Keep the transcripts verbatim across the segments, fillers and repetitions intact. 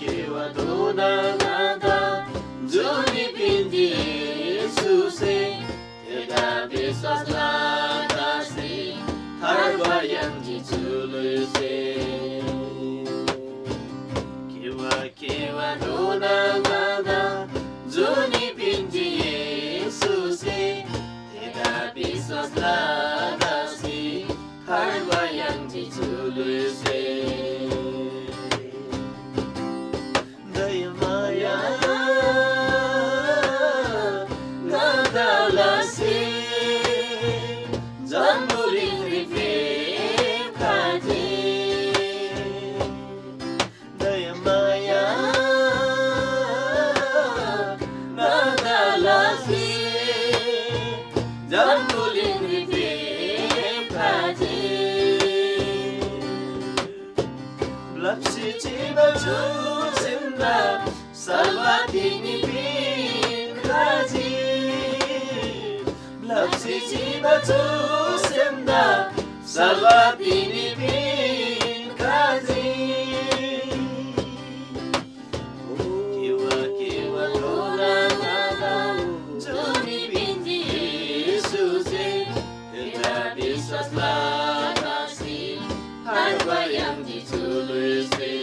केवाधोना ङादा जुनी पिन्‍जी येशूसे, थेदा विश्‍वास लसी थार्बा याङ्जी चु ल्‍हुइसे। केवा केवाधोना ङादा जुनी पिन्‍जी येशूसे, थेदा विश्‍वास लसी थार्बा याङ्जी चु ल्‍हुइसे। दयामाया ङादा लसी जम्‍बुलिङरी फेप्‍खजी। दयामाया ङादा लसी जम्‍बुलिङरी फेप्‍खजी। ब्‍लप्‍सी चिबा चु सेमदा सल्‍बा तिनी पिन्‍खजी। ब्‍लप्‍सी चिबा चु सेमदा सल्‍बा तिनी पिन्‍खजी। केवा केवाधोना ङादा जुनी पिन्‍जी येशूसे, थेदा विश्‍वास लसी थार्बा याङ्जी चु ल्‍हुइसे।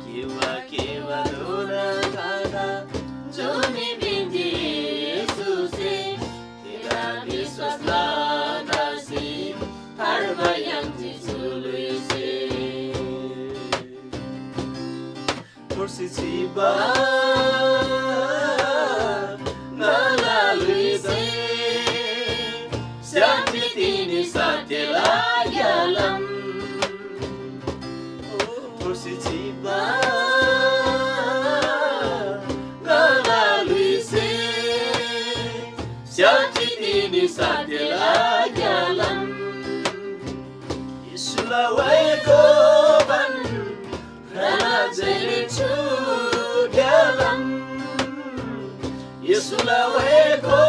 केवा केवाधोना ङादा जुनी पिन्‍जी येशूसे, थेदा विश्‍वास लसी थार्बा याङ्जी चु ल्‍हुइसे। थोर्सी चिबा ङाला ल्‍हुइसे, स्‍याप्‍जी तिनी सत्‍यला ग्‍यालाम। थोर्सी चिबा ङाला ल्‍हुइसे, स्‍याप्‍जी तिनी सत्‍यला ग्‍यालाम। येशूला वाइको बन भ्रला जैलेन्‍चु ग्‍यालाम। येशूला वाइको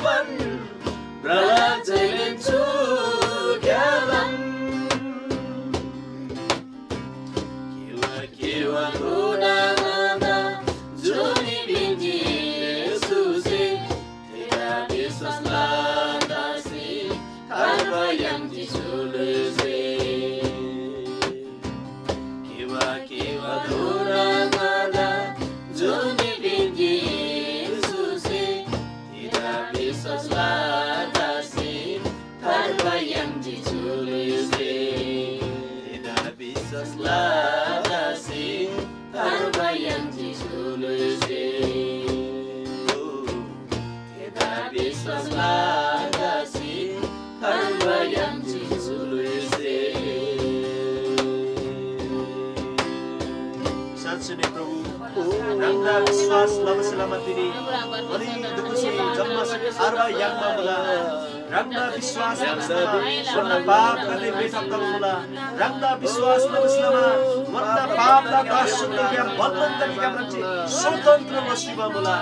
बन भ्रला जैलेन्‍चु ग्‍यालाम। केवा केवाधोना ङादा जुनी पिन्‍जी येशूसे, थेदा विश्‍वास लसी थार्बा याङ्जी चु ल्‍हुइसे। केवा केवाधोना ङादा जुनी पिन्‍जी येशूसे, थेदा विश्‍वास लसी थार्बा याङ्जी चु ल्‍हुइसे। थेदा विश्‍वास लसी थार्बा याङ्जी चु ल्‍हुइसे। थेदा विश्‍वास लसी थार्बा याङ्जी चु ल्‍हुइसे। साँच्‍चीनै प्रभु, ह्राङदा विश्‍वास लबासे लमा तिनी अनि दुखुसे जम्‍मासे थार्बा याङ्बा मुला। ह्राङदा विश्‍वास लबासे लमा ङन्‍ना पापगदे मेटब तबा मुला। ह्राङदा विश्‍वास लबासे लमा ङन्‍ना पापला दासत्वग्‍याम बन्‍धनगदेग्‍याम ह्राङसे स्वतन्त्र लसी भमुला।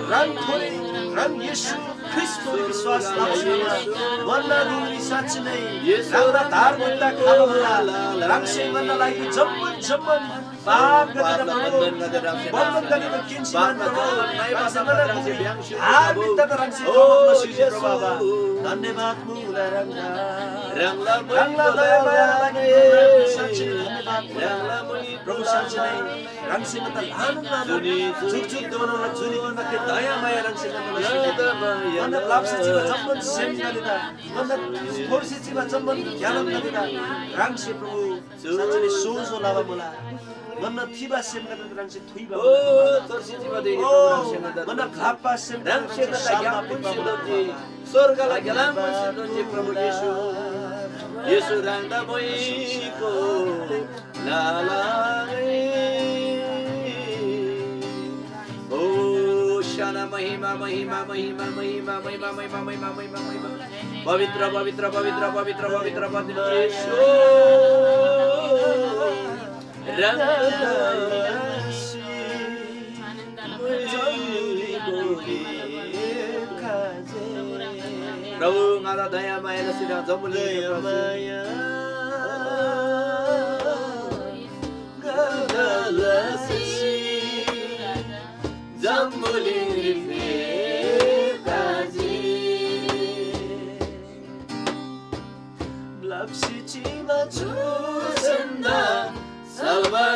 ह्राङथोरी, ह्राङ येशू ख्रीष्‍टथोरी विश्‍वास लबासे लमा ङन्‍ना गुङरी साँच्‍ची नै ह्राङला धार्मिकता खबा मुला। ह्राङसे ङन्‍ना लागि जम्‍मान जम्‍मान पापगदेदा बन्‍धनगदेदा किन्‍सी मान ह्राङसे ङन्‍ना गुङरी धार्मिकतादा ह्राङसे खबा मुला। धन्‍यवाद मुला ह्राङदा। ह्राङला दयामायाला लागि साँच्‍ची नै धन्‍यवाद मुला। प्रभु साँच्‍ची नै ह्राङसे ङन्‍दा ल्‍हानान ल्‍हानान जुकजुकधोनाला जुनी पिन्‍बा थे दयामाया ह्राङसे ङन्‍दा लसी ङन्‍दा ब्‍लाप्‍सी चिबा जम्‍मान सेमगदेदा ङन्‍दा थोर्सी चिबा जम्‍मान ग्‍यालामगदेदा ह्राङसे प्रभु साँच्‍ची नै सोजो लबा मुला। ङन्‍ना थिबा सेमगदेदा ह्राङसे थुइबा ओ मुला। थोर्सी चिबा देनी ओ, प्रभु ह्राङसे ङन्‍दा ङन्‍ना ब्‍लाप्‍बा सेमगदेदा ह्राङसे ह्राङसे ङन्‍दा शान्‍ति ग्‍याम पिन्‍बा मुला। स्‍वर्गला ग्‍यालाम मुसी दोन्‍जी प्रभु येशू। येशू ह्राङदा मोइको लाला। ओ शाना महिमा, महिमा, महिमा। पवित्र, पवित्र, पवित्र, पवित्र, पवित्र, पवित्र येशू। ह्राङदा प्रभु ङादा दया माया लसी ह्राङ जम्‍बुलिङ दया माया।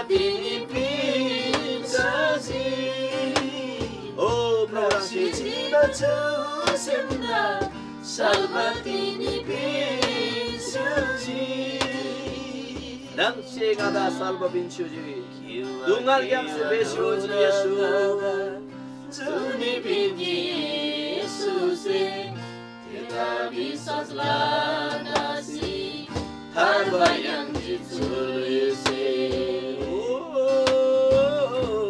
तिनी पिन्‍सजी। ओ प्रभु, ह्राङसे जिन्‍बा छु सेमदा सल्‍बा तिनी पिन्‍सजी। ह्राङसे ङादा सल्‍बा पिन्‍स्‍योजी। दुङालग्‍यामसे बेस्‍योजी येशू। जुनी पिन्‍जी येशूसे। थेदा विश्‍वास लसी थार्बा याङ्जी चु ल्‍हुइसे। ओ,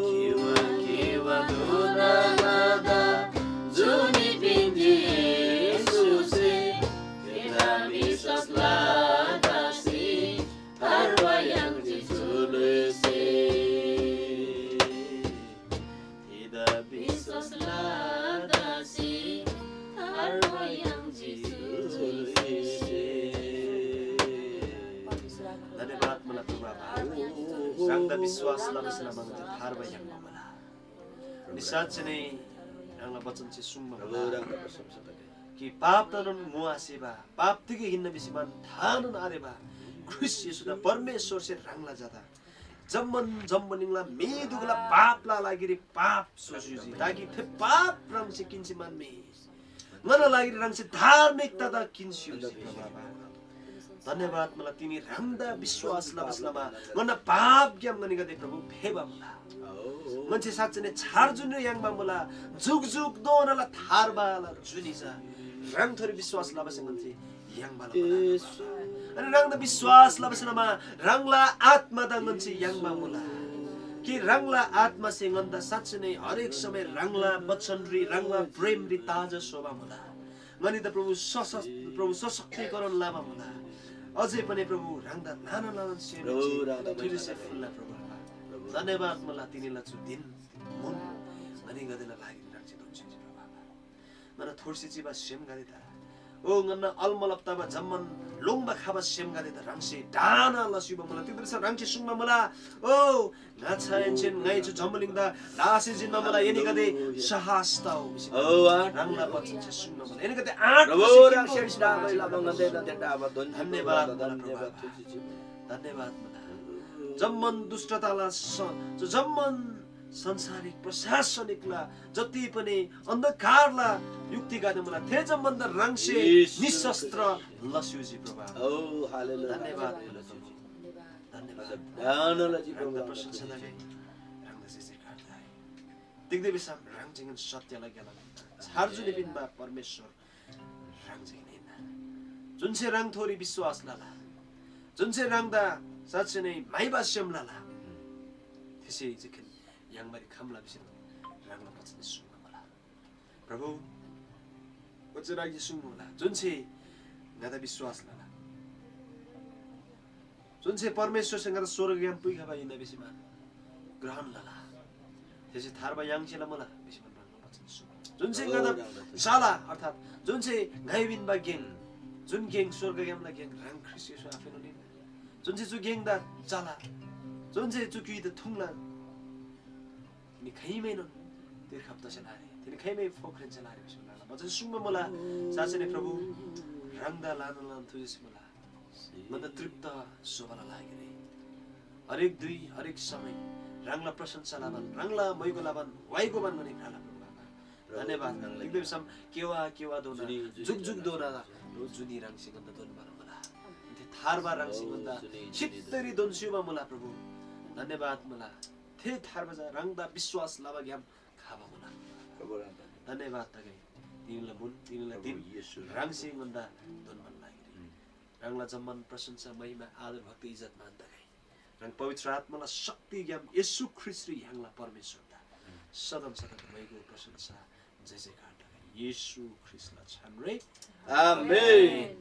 किवा, किवा धोना नादा जुनी पिन्‍जी येशूसे। थेदा विश्‍वास लसी थार्बा याङ्जी चु ल्‍हुइसे। थेदा विश्‍वास लसी थार्बा याङ्जी चु ल्‍हुइसे। धन्यवाद मुला प्रभु आबा। ह्राङदा विश्‍वास लबासे लमा ङन्‍से थार्बा याङ्बा मुला। अनि साँच्‍चै नै ह्राङला वचन चाहिँ सुङ्बा मुला कि पापदाएनोन ङोआसेबा, पाप तिग हिन्‍ना भिसी मान थानोन आरेबा ख्रीष्‍ट येशूदा परमेश्‍वरसे ह्राङला झादा जम्‍मान जम्‍बुलिङला म्‍हिदुगुला पापला लागिरी पाप स्‍होस्‍युजी, ताकि थे पाप ह्राङसे किन्‍सी मान म्‍हि ङन्‍ना लागिरी ह्राङसे धार्मिकतादा किन्‍स्‍युजी। प्रभु आबा, धन्यवाद मुला, तिनी ह्राङदा विश्‍वास लबासे लमा ङन्‍ना पापग्‍याम ङनीगदे प्रभु फेबा मुला। ङन्‍से साँच्‍चै नै छार जुनी याङ्बा मुला, जुग जुगधोनाला थार्बाला जुनी चा ह्राङथोरी विश्‍वास लबासे ङन्‍से याङ्बा मुला। अनि ह्राङदा विश्‍वास लबासे लमा ह्राङला आत्‍मादा ङन्‍से याङ्बा मुला। कि ह्राङला आत्‍मासे ङन्‍दा साँच्‍चै नै हरेक समय ह्राङला वचनरी, ह्राङला प्रेमरी ताजा स्‍होबा मुला। ङनीदा प्रभु सशक्त, प्रभु सशक्तिकरण लबा मुला। अझै पनि प्रभु ह्राङदा ल्‍हाना ल्‍हाना सेम थुर्सी फुल्‍ला प्रभु आबा। धन्यवाद मुला, तिनीला चु दिन मुन ङनीगदेला लागिरी ह्राङसे दोन्‍सी प्रभु आबा। ङन्‍ना थोर्सी चिबा सेमगदेदा, ओ ङन्‍ना अलमलब तबा जम्‍मान लोङ्‌बा खबा सेमगदेदा ह्राङसे ढाना लस्‍युबा मुला। तिग्‍दा भिसम ह्राङसे सुङ्बा मुला, ओ ङाच्‍छाहेन्‍सेन ङाइ चु जम्‍बुलिङदा ढासी जिन्‍बा मुला, एनीगदे साहस तउ भिसी ह्राङला वचनसे सुङ्बा मुला। एनीगदे आँट लसी ह्राङसे किन्‍बो। धन्यवाद मुला प्रभु आबा। धन्यवाद मुला। जम्‍मान दुष्‍टताला स-, जो जम्‍मान संसारिक प्रशासनिकला जति पनि अन्धकारला युक्तिगदे मुला, थे जम्‍मान ह्राङसे निशस्त्र लस्‍युजी प्रभु आबा। धन्यवाद मुला प्रभु। धन्यवाद। ह्राङदा प्रशंसा तगै। ह्राङदा जय जयकार तगै। तिग्‍दा भिसम ह्राङ चाहिँ सत्यला गेला छार जुनी पिन्‍बा परमेश्‍वर ह्राङ चाहिँ हिन्‍ना। जुनसे ह्राङथोरी विश्‍वास लला, जुनसे ह्राङदा साँच्‍चै नै म्‍हाइबा सेम लला, थेसे चाहिँ याङ्बारी खम्‍ला भिसी ह्राङला वचन सुङ्बा मुला। प्रभु, ओच्‍छे ह्राङसे सुङ्बा मुला, जुनसे ङादा विश्‍वास लला, जुनसे परमेश्‍वरसे ङादा स्‍वर्गग्‍याम पुइखबा हिन्‍ना भिसी मान ग्रहण लला, थेसे थार्बा याङ्सेला मुला भिसी मान ह्राङला वचन सुङ्बा। जुनसे ङादा चला, अर्थात् जुनसे ङाइ पिन्‍बा गेङ, जुन गेङ स्‍वर्गग्‍यामला गेङ ह्राङ ख्रीष्‍ट येशू आफैनोन हिन्‍ना। जुनसे चु गेङदा चला, जुनसे चु क्‍युइदा थुङ्ला, तिनी खाइमैनोन तिर्खब तसेला आरे, तिनी खाइमै फोख्रेन्‍सेला आरे भिसी ह्राङला वचन सुङ्बा मुला। साँच्‍चै नै प्रभु, ह्राङदा ल्‍हानान ल्‍हानान थुजेसी मुला। ङन्‍दा तृप्त स्‍होबाला लागिरी हरेक धुइ, हरेक समय ह्राङला प्रशंसा लबान, ह्राङला मैगो लबान, वाइगोबान ङनी भ्रला प्रभु आबा। धन्यवाद। तिग्‍दा भिसम केवा केवाधोना, जुग जुगधोना जुनी ह्राङसे ङन्‍दा दोन्‍बान मुला। थे थार्बा ह्राङसे ङन्‍दा छित्तरी दोन्‍स्‍युबा मुला प्रभु। धन्यवाद मुला। थे थार्बा चा ह्राङदा विश्‍वास लबाग्‍याम खबा मुला। धन्यवाद तगै। तिनीला मुल, तिनीला दिन ह्राङसे ङन्‍दा दोन्‍बान लागिरी। ह्राङला जम्‍मान प्रशंसा, महिमा, आदर, भक्ति, इज्‍जत, मान तगै। ह्राङ पवित्र आत्‍माला शक्तिग्‍याम येशू ख्रीष्‍टरी य्‍हाङला परमेश्‍वरदा सदन सदन मैगो प्रशंसा, जय जयकार तगै। येशू ख्रीष्‍टला छानरे। आमेन।